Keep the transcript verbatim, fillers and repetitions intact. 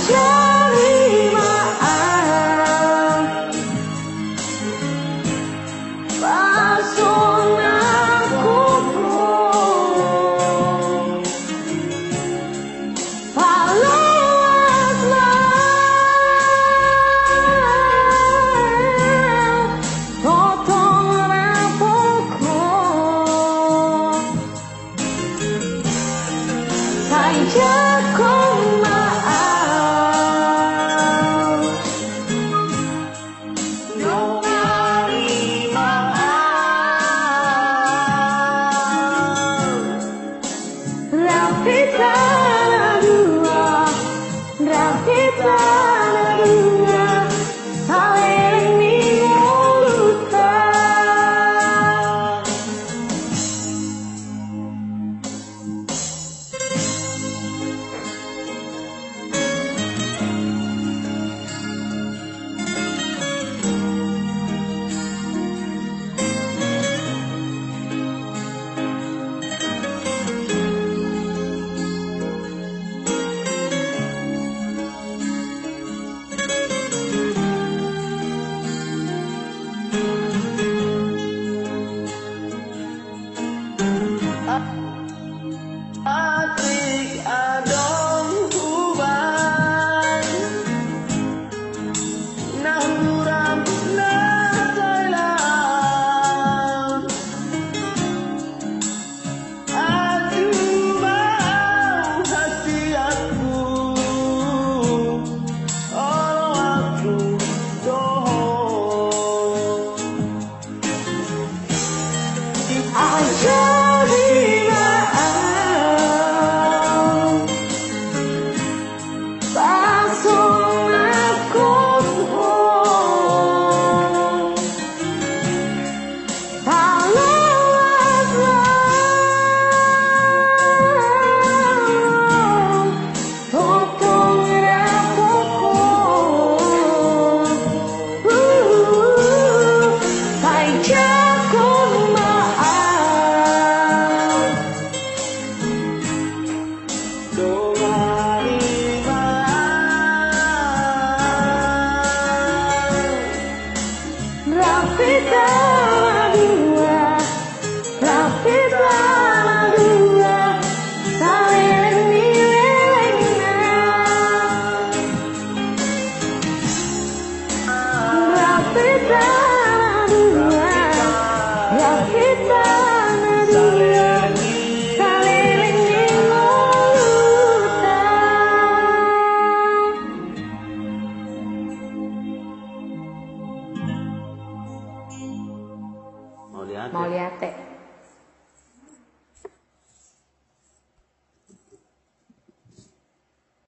Jadi ma au pasonang ho. Paloas ma au tongtong rap ho. Sai jangkon ma au. Dongani ma au. Rap hita na dua, rap hita na dua, saleleng ni ngoluta. Atik adong huban na hurang na sai lam. Aduh, mau hasianku, olo aku dohot. Ajari ma au pasonang ho. Paloas ma au tongtong rap ho. Sai jangkon ma au. Dongani ma au. Rap hita na dua, rap hita na dua, saleleng ni lelengna. Rap hita na dua, rap hita na dua, saleleng ni ngoluta. Mauliate. Mauliate.